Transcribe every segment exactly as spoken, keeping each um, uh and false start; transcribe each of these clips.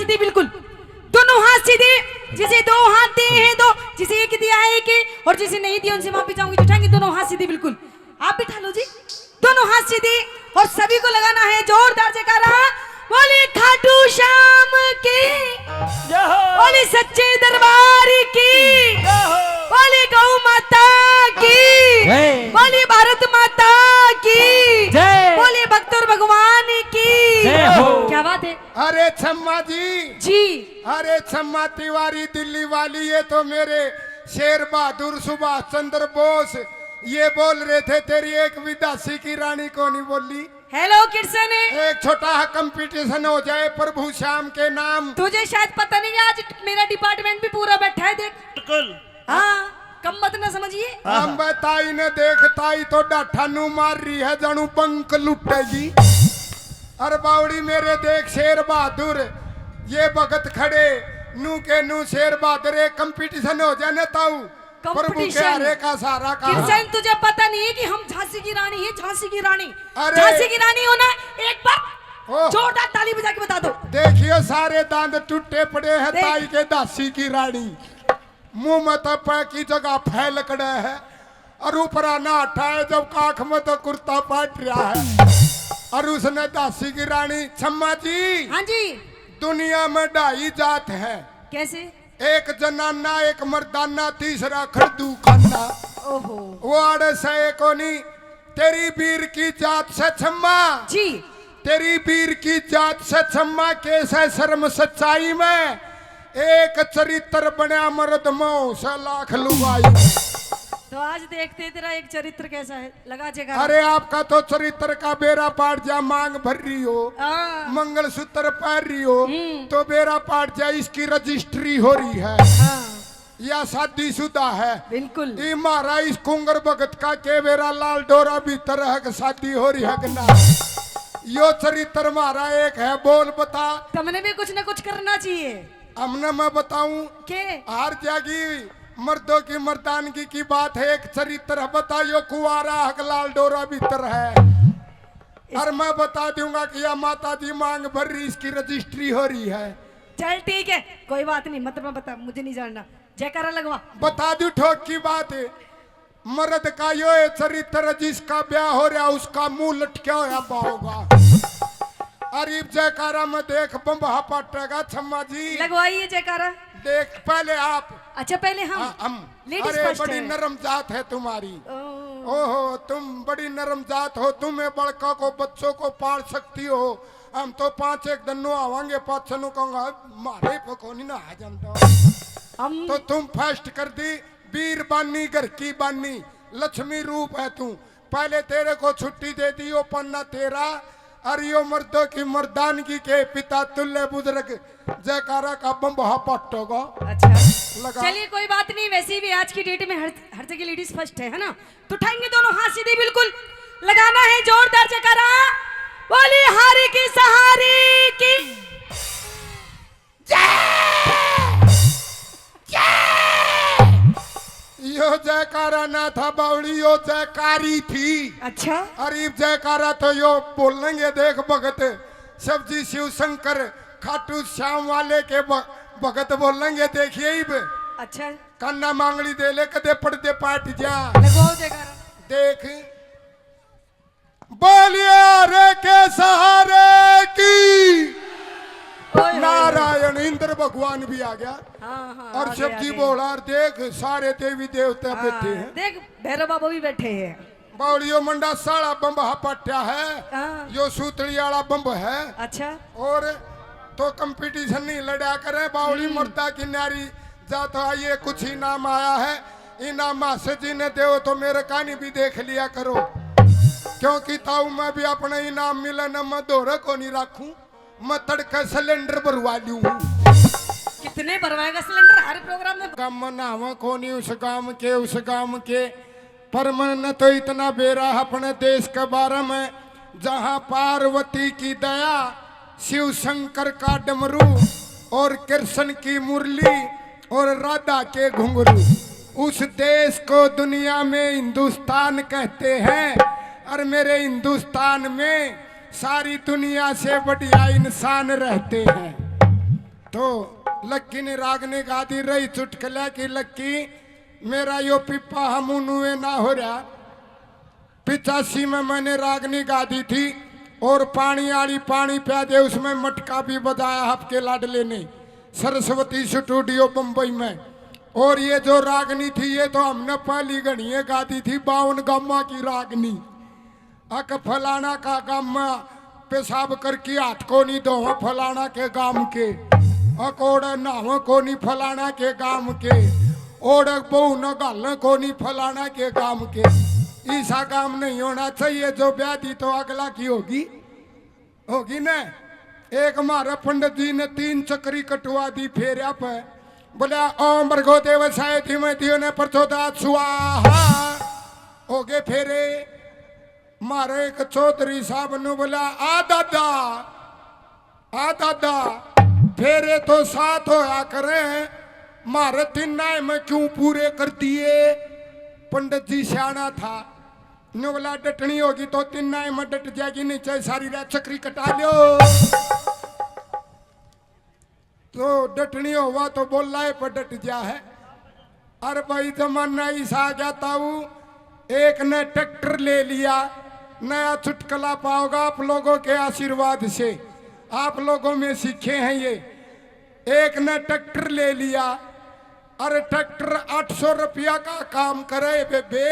सीधे बिल्कुल, दोनों हाथ सीधे। जिसे दो हाथ दिए हैं दो, जिसे एक दिया है एक, और जिसे नहीं दिया उनसे माफी चाहूंगी। उठाएंगे दोनों हाथ सीधे बिल्कुल, आप बिठा लो जी, दोनों हाथ सीधे। और सभी को लगाना है जोरदार जयकारा। बोले खाटू श्याम की, बोले सच्चे दरबार की, बोले गौ माता की, बोले भारत माता की, बोले भक्तों भगवान की। क्या बात है। अरे छम्मा जी, जी। अरे छम्मा तिवारी दिल्ली वाली, ये तो मेरे शेर बहादुर सुभाष चंद्र बोस ये बोल रहे थे, तेरी एक भी दासी की रानी को नहीं बोली। हेलो किशन, एक छोटा कंपटीशन हो जाए प्रभु श्याम के नाम। तुझे शायद पता नहीं है, आज मेरा डिपार्टमेंट भी पूरा बैठा है, देख। बिल्कुल। हाँ, कम मत ना समझिए। हम ताई ने देख, ताई तो डाठा नू मार रही है, जानू बंक लुटेगी। अरे बावड़ी मेरे देख शेर बहादुर, ये भगत खड़े, नू के नू शेर बहादुर, एक कंपटीशन हो जाए ना ताऊ। प्रभु के हरे का सहारा का। किशन, तुझे पता नहीं है कि हम झांसी की रानी है, झांसी की रानी। अरे। झांसी की रानी हो ना, एक बार जोरदार ताली बजा के बता दो। देखिए सारे दांत टूटे पड़े हैं ताई के, झांसी की रानी। मुंह में तो पै की जगह फैल कड़े है और ऊपर आना हटा है, जब काख में तो कुर्ता पाट रहा है। और उसने झांसी की रानी छम्मा जी, हाँ जी। दुनिया में ढाई जात है। कैसे? एक जनाना, एक मर्दाना, तीसरा खड़दू खाना। ओहो। वो आड़े से कोनी। तेरी बीर की जात से छम्मा जी। तेरी बीर की जात से छम्मा, के से शर्म सच्चाई में। एक चरित्र बण्या मर्द मौ से लाख लुगाई। तो आज देखते तेरा एक चरित्र कैसा है, लगा जगह। अरे आपका तो चरित्र का बेरा पाट जा, मांग भर रही हो, हाँ। मंगलसूत्र पहन रही हो, हम्म। तो बेरा पाट जा, इसकी रजिस्ट्री हो रही है। हाँ। या शादीशुदा है। बिल्कुल। ई म्हारा इस कुंगर भगत का के बेरा लाल डोरा भीतर है कि शादी हो रही है कि ना? यो चरित्र म्हारा एक है, बोल बता। तुमने भी कुछ ना कुछ करना चाहिए। हमने मैं बताऊं? के? हार जागी मर्दों की मर्दानगी की बात है, एक चरित्र है, बता यो कुआरा है कि लाल डोरा भीतर है। इस- और मैं बता दूंगा कि या माता जी मांग भर रही, इसकी रजिस्ट्री हो रही है। चल ठीक है, कोई बात नहीं, मतलब मैं बता, मुझे नहीं जानना। जयकारा लगवा। बता दूं ठोक की बात है, मर्द का यो है चरित्र, जिसका ब्याह हो रहा उसका मुंह लटक्या होया पाओगा। अरे जयकारा में देख बम्बा पाटेगा छम्मा जी। लगवाइए जयकारा। देख पहले आप। अच्छा पहले हम। हाँ, हम। Ladies अरे first बड़ी है। नरम जात है तुम्हारी। ओ। ओहो तुम बड़ी नरम जात हो, तुम ये बड़का को बच्चों को पाल सकती हो। हम तो पांच एक दिन नुहावांगे, पाछे नु कहूंगा मारे पे कोनी नहा जानता। हम तो तुम फर्स्ट कर दी। वीर बानी घर की बानी, लक्ष्मी रूप है तू। पहले तेरे को छुट्टी दे दी, यो पन्ना तेरा। और यो मर्दों की मर्दानगी के पिता तुल्य बुजुर्ग जयकारा का बम्बा पट्टोगा। अच्छा। लगा। चलिए कोई बात नहीं, वैसे भी आज की डेट में हर हर जगह लेडीज फर्स्ट है, है ना? तो उठाएंगे दोनों हाथ सीधे बिल्कुल, लगाना है जोरदार जयकारा। बोली हारी की सहारी की जय। जय। यो जयकारा ना था बावली, यो जयकारी थी। अच्छा। और इब जयकारा तो यो बोलेंगे, देख भगत सब्जी शिव शंकर खाटू श्याम वाले के भ-, भगत बोलेंगे। देखिए इब। अच्छा। काना मांगली दे ले, कदे पड़दे पाट जा। लगवाओ जयकारा। देख। बोलिए रे के सहारे की। ओए होए। नारायण इंद्र भगवान भी आ गया। हाँ, हाँ, और आ गए, आ शिव जी गए। बोला, और देख सारे देवी देवता हाँ, बैठे हैं। देख भैरव बाबा भी बैठे हैं। बावलियो मंडा साला बम्बा पाट्या है। हाँ। यो सूतली वाला बम्ब है। अच्छा। और तो कंपटीशन नहीं लड़ा करे, बावली हम्म। मर्दा की नारी जा तो आइए, कुछ इनाम आया है। इनाम मास्टर जी ने दो तो मेरे कानी भी देख लिया करो, क्योंकि ताऊ मैं भी अपना इनाम मिले न मैं धोरे को नहीं रखूं, मैं तड़के सिलेंडर भरवा लूं। कितने भरवाएगा सिलेंडर हर प्रोग्राम में? गाम में नहावा कोनी उस गाम के, उस गाम के, पर मन न तो इतना बेरा अपने देश के बारे में, जहां पार्वती की दया, शिव शंकर का डमरू और कृष्ण की मुरली और राधा के घुंघरू। उस देश को दुनिया में हिंदुस्तान कहते हैं और मेरे हिंदुस्तान में सारी दुनिया से बढ़िया इंसान रहते हैं। तो लक्की ने रागनी गा दी रही चुटकुला की, लक्की, मेरा यो पिप्पा हमू नुए ना हो रहा। पिचासी में मैंने रागनी गा दी थी, और पानी आली पानी प्या दे, उसमें मटका भी बजाया आपके लाडले ने, सरस्वती स्टूडियो बम्बई में। और ये जो रागनी थी, ये तो हमने पहली घड़िए गा दी थी, बावन गामा की रागनी। अक फलाना का गाम में पेशाब करके हाथ को नहीं धोवा फलाना के गाम के, अक ओड़े नहावे को नहीं फलाना के गाम के, ओड़े बहू न घालने को नहीं फलाना के गाम के। ऐसा काम नहीं होना चाहिए। जो ब्याह दी तो अगला की होगी, होगी ना। एक म्हारे पंडित जी ने तीन चक्री कटवा दी फेरिया पे, बोला, ओम भर्गो देवस्य धीमहि धियो न प्रचोदयात् स्वाहा। हो गए फेरे। म्हारे एक चौधरी साहब ने बोला, आ दादा, आ दादा, फेरे तो सात होया करें, म्हारे तीन नाए में क्यों पूरे कर दिए? पंडित जी सियाना था, ने बोला, डटनी होगी तो तीन नाए में डट जाएगी, नहीं चाहे सारी रात चक्री कटा लो। तो डटनी होवा तो बोला है पर डट जा है। अरे भाई, जमाना इस आ गया ताऊ, एक ने ट्रैक्टर ले लिया। नया चुटकुला पाओगा आप लोगों के आशीर्वाद से, आप लोगों में सीखे हैं ये। एक ने ट्रैक्टर ले लिया, अरे ट्रैक्टर आठ सौ रुपया का काम करे बेबे,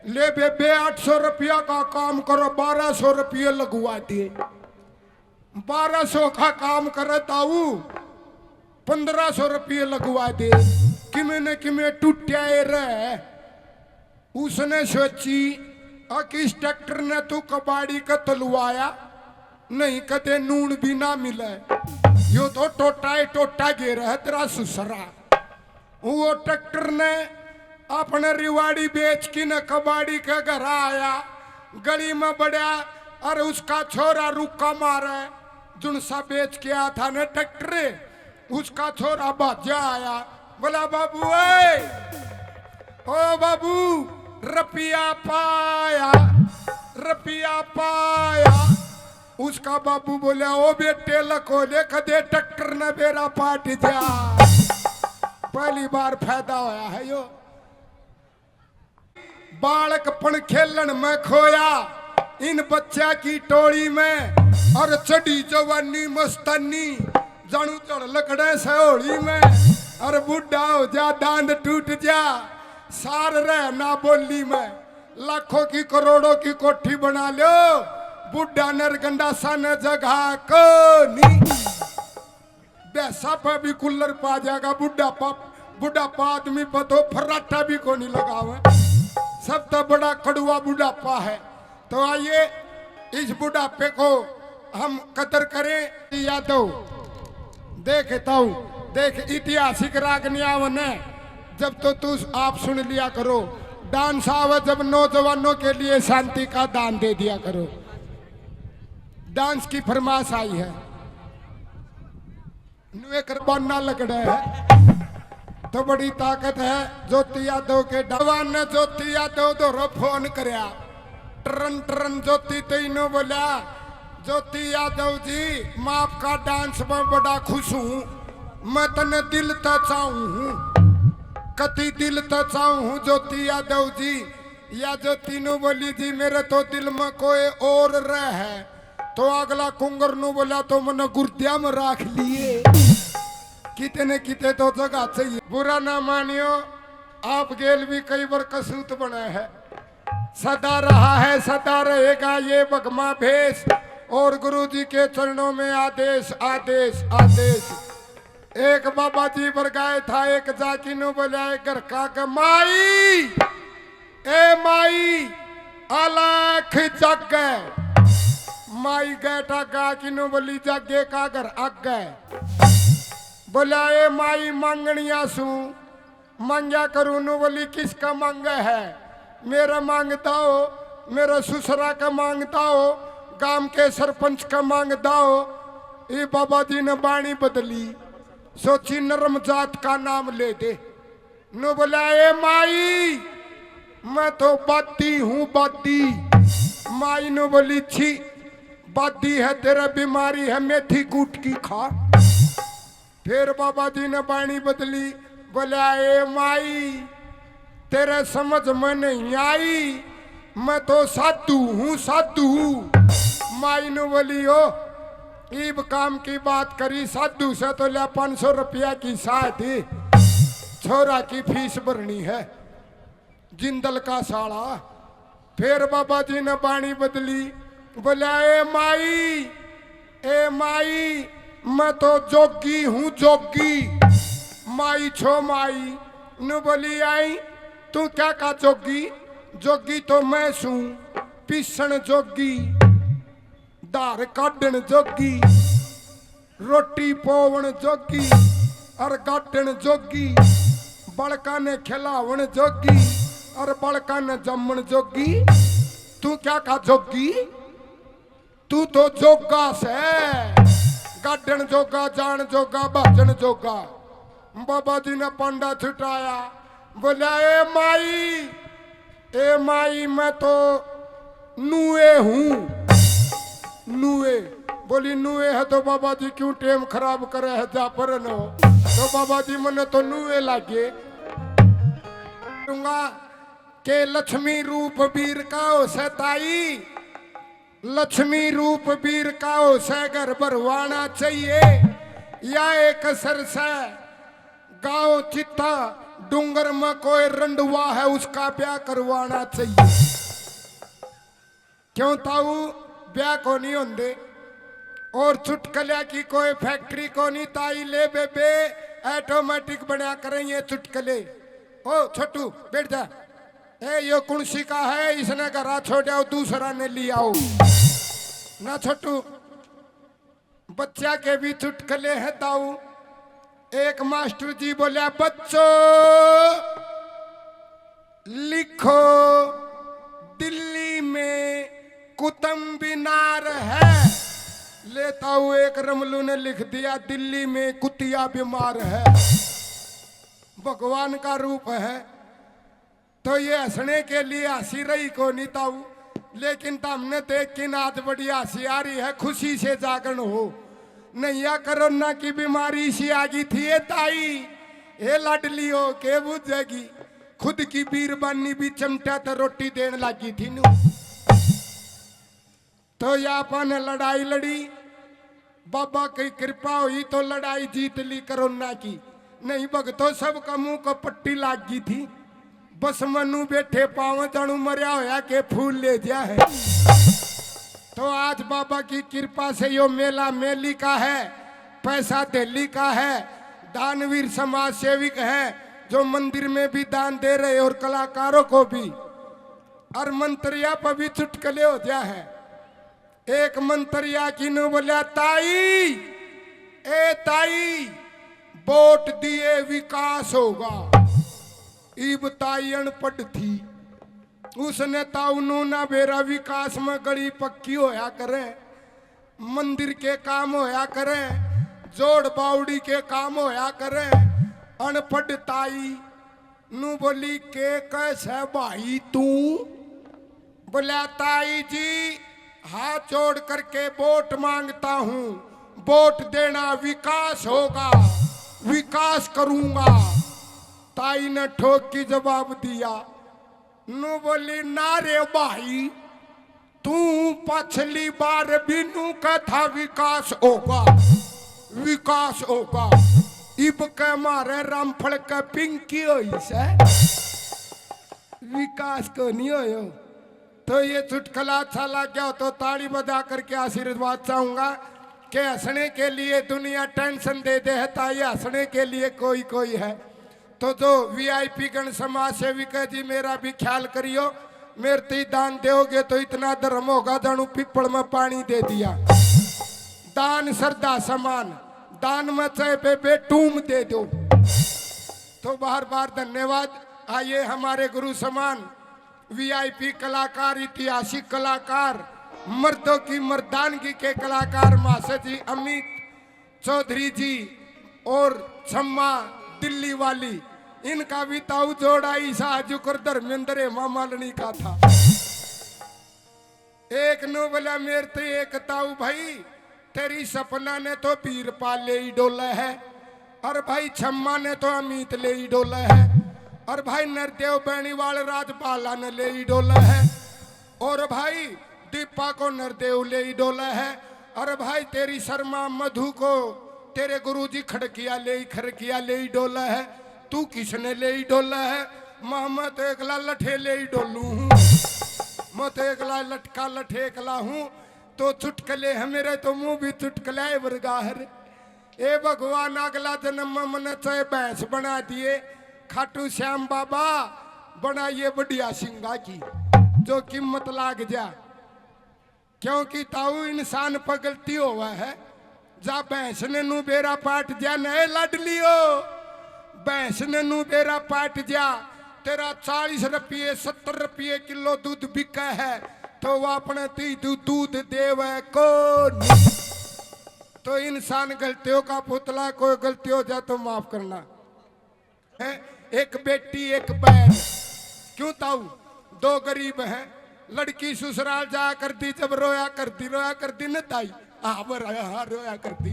ले बेबे, आठ सौ रुपया का काम करो, बारह सौ रुपये लगवा दे। बारह सौ का काम करे ताऊ, पन्द्रह सौ रुपये लगवा दे। किमे न किमे टूटिया ए रह। उसने सोची, अक इस ट्रैक्टर ने तू कबाड़ी का तलवाया, नहीं कदे नून भी ना मिले। यो तो टोटा ही टोटा गेर है तेरा सुसरा। वो ट्रैक्टर ने अपने रिवाड़ी बेच के न कबाड़ी के घर आया, गली में बड़या, और उसका छोरा रुक्का मारे, जुनसा बेच के आया था न ट्रैक्टर, उसका छोरा भाजा आया, बोला, बाबू ए, ओ बाबू, रुपया पाया, रुपया पाया। उसका बाबू बोला, ओ बेटे, लको ले, कदे ट्रैक्टर न बेरा पाट जा। पहली बार फायदा होया है यो। बालकपन खेलन में खोया इन बच्चा की टोली में, और चढ़ी जवानी मस्तानी जानू चढ़ लकड़े से होली में, और बूढ़ा हो जा, दांत टूट जा, सार रह ना बोली में। लाखों की करोड़ों की कोठी बना लो, बूढ़ा नर गंडासा ने जगह कोनी। भैंसा पे भी कूलर पा जाएगा बुढ़ापा। बुढ़ापा आदमी पे तो फर्राटा भी कोनी लगावे। सब तो बड़ा कड़वा बुढ़ापा है। तो आइए, इस बुढ़ापे को हम कदर करें। यादव, देख ताऊ, देख, ऐतिहासिक रागनियां ने जब तो तू आप सुन लिया करो। डांस आवे जब नौजवानों के लिए, शांति का दान दे दिया करो। डांस की फरमाइश आई है। नुए करबाना लगड़ा है तो बड़ी ताकत है। ज्योति यादव के डवान ने ज्योति यादव दोरो फोन करया। टरन टरन ज्योति तैनू बोला, ज्योति यादव जी, मैं आपका डांस में बड़ा खुश हूँ, मैं तने दिल तै चाहूँ हूँ, कति दिल तै चाहूँ हूँ ज्योति यादव जी। या ज्योति नू बोली, जी मेरे तो दिल में कोई और रह है। तो अगला कुंगर नू बोला, तो मन्ने गुर्दिया में राख लिए। किते न किते तो जगह चाहिए। बुरा ना मानियो, आप गेल भी कई बार कसूत बना है। सदा रहा है, सदा रहेगा ये बगमा भेष, और गुरु जी के चरणों में आदेश, आदेश, आदेश। एक बाबा जी बरगाए था, एक जाकी नू बोला, एक घर का के माई, ए माई, अलख जागे। माई गेटा गा किनू बोली, जागे का घर आगे। बोला, ए माई, मांगनिया सू मांग्या करूँ। नू बोली, किसका मांगे है? मेरा मांगता हो, मेरा सुसरा का मांगता हो, गांव के सरपंच का मांगता हो। ये बाबा जी ने बाणी बदली, सोची नरम जात का नाम ले दे। नू बोला, ए माई, मैं तो बादी हूँ, बादी। माई नू बोली, छी, बादी है तेरा, बीमारी है, मेथी कूट की खा। फिर बाबा जी ने बाणी बदली, बोला, "ए माई, तेरे समझ में नहीं आई, मैं तो साधु हूँ, साधु।" माई ने बोली, "ओ, ईब काम की बात करी, साधु से तो लिया पाँच सौ रुपया की साय थी, छोरा की फीस भरनी है।" जिंदल का साला। फिर बाबा जी ने बाणी बदली, बोला, "ए माई, ए माई, मैं तो जोगी हूँ, जोगी।" माई छो माई। नु बोली, "आई, तू क्या का जोगी? जोगी तो मैं सूं, पीसण जोगी, धार काढण जोगी, रोटी पोवण जोगी, और गाडण जोगी, बड़का ने खिलावण जोगी, और बड़का ने जम्मण जोगी। तू क्या का जोगी? तू तो जोगा से, गाडण जोगा, जाण जोगा, भाजण जोगा।" बाबा जी ने पांडा छुटाया, बोला, "ए माई, ए माई, मैं तो नुए हूँ, नुए।" बोली, "नुए है तो बाबा जी क्यों टेम खराब करे है, जा परन हो।" तो बाबा जी, "मन्ने तो नुए लागे।" दूंगा के लक्ष्मी रूप वीर का हो सताई, लक्ष्मी रूप वीर का हो सै घर भरवाना चाहिए। या एक सर सै गांव चित्ता डूंगर में कोई रंडवा है, उसका ब्याह करवाना चाहिए। क्यों ताऊ, ब्याह को नहीं होंदे? और चुटकलिया की कोई फैक्ट्री को नहीं ताई, ले बेबे, ऑटोमेटिक बना करें ये चुटकले। ओ छोटू, बैठ जा। ए, यो कुणसी का है, इसने घरा छोड़ाओ, दूसरा ने ले आओ ना छोटू। बच्चा के भी चुटकले हैं ताऊ। एक मास्टर जी बोला, "बच्चों, लिखो, दिल्ली में कुतुब मीनार है।" ले ताऊ, एक रमलू ने लिख दिया, "दिल्ली में कुतिया बीमार है।" भगवान का रूप है। तो ये हंसने के लिए हंसी रही को नहीं ताऊ, लेकिन तो हमने देख के ना आज बड़ी हंसी आ रही है, खुशी से जागरण हो। नहीं, या कोरोना की बीमारी सी आ गई थी, ये ताई, ये लाडली हो के बुझेगी। खुद की बीरबानी भी चमटा तो रोटी देन लागी थी नू। तो या आपा ने लड़ाई लड़ी, बाबा की कृपा हुई तो लड़ाई जीत ली कोरोना की। नहीं भगतो, सबका मुंह को पट्टी लाग गई थी। बस मनु बैठे पाव जानू मरया होया के फूल ले जा है। तो आज बाबा की कृपा से यो मेला मेली का है, पैसा धेली का है, दानवीर समाज सेविक हैं जो मंदिर में भी दान दे रहे और कलाकारों को भी। और मंत्रिया पर भी चुटकले हो जा है। एक मंत्रिया की नू बोल्या, "ताई, ए ताई, वोट दिए विकास होगा।" इब ताई अनपढ़ थी, उसने ताऊ नू ना बेरा विकास में गली पक्की होया करे, मंदिर के काम होया करे, जोड़ बावड़ी के काम होया करे। अनपढ़ ताई नू बोली, "के कैसे भाई तू?" बोला, "ताई जी, हाथ जोड़ करके वोट मांगता हूँ, वोट देना, विकास होगा, विकास करूंगा।" ताई ने ठोक की जवाब दिया। नू बोली, "ना रे भाई, तू पछली बार भी नू कह था विकास होगा, विकास होगा। इब के मारे रामफल के पिंकी होई से, विकास को नहीं होयो।" तो ये चुटकुला अच्छा लग गया हो तो ताली बजा करके आशीर्वाद चाहूंगा कि हंसने के लिए दुनिया टेंशन दे दे है, ताई हंसने के लिए कोई कोई है। तो जो वीआईपी गण समाज सेविक है जी, मेरा भी ख्याल करियो। मेरे ते दान दोगे तो इतना धर्म होगा, जानू पीपल में पानी दे दिया। दान श्रद्धा समान, दान में चाहे बेबे टूम दे दो। तो बार बार धन्यवाद। आइए हमारे गुरु समान वीआईपी कलाकार, ऐतिहासिक कलाकार, मर्दों की मर्दानगी के कलाकार महाशय जी अमित चौधरी जी और छम्मा दिल्ली वाली, इनका भी ताऊ जोड़ा ही साजुकर धर्मेंद्र हेमा मालिनी का था। एक नू बोला, "मेरे ते एक ताऊ भाई, तेरी सपना ने तो वीरपाल ले ही डोला है।" और भाई छम्मा ने तो अमित ले ही डोला है, और भाई नरदेव बैणीवाल राजपाला ने ले ही डोला है, और भाई दीपा को नरदेव ले ही डोला है, और भाई तेरी शर्मा मधु को तेरे गुरुजी खड़किया ले ही, खड़किया ले ही डोला है। तू किसने ले ही डोला है? माँ, मैं तो एकला लठे ले ही डोलू हूँ, मैं तो एकला लटका लठे एकला हूँ। तो चुटकले है मेरे, तो मुंह भी चुटकले वर्गा है रे। ए भगवान, अगला जन्म में मने चाहे भैंस बना दिए, खाटू श्याम बाबा बनाइए बढ़िया सिंगा की, जो कीमत लाग जा। क्योंकि ताऊ, इंसान पर गलती होवा है। जा भैंस ने नू बेरा पाट जा, नए लाडलियो, भैंस ने नू बेरा पाट जा, तेरा चालीस रुपये, सत्तर रुपये किलो दूध बिका है, तो वो अपने ती दू-, दूध देवे को नहीं। तो इंसान गलतियों का पुतला, कोई गलती हो जाए तो माफ करना। हैं? एक बेटी, एक बहन। क्यों ताऊ? दो गरीब हैं। लड़की ससुराल जाया करती, जब रोया करती, रोया करती न ताई, हाँ, वो रोया, हाँ, रोया करती।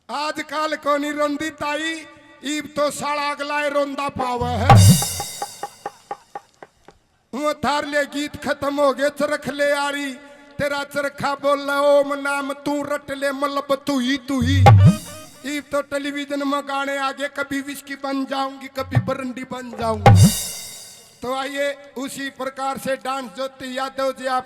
आजकल कोनी रोंदी ताई, ईब तो साला अगला ही रोंदा पावे है। वो थार ले गीत खत्म हो गए, चरख ले आ रही, तेरा चरखा बोल, ओम नाम तू रट ले, मलब तू ही, तू ही। ईब तो टेलीविजन में गाने आ गए, कभी विस्की बन जाऊंगी, कभी बरंडी बन जाऊंगी। तो आइए, उसी प्रकार से डांस ज्योति यादव जी आप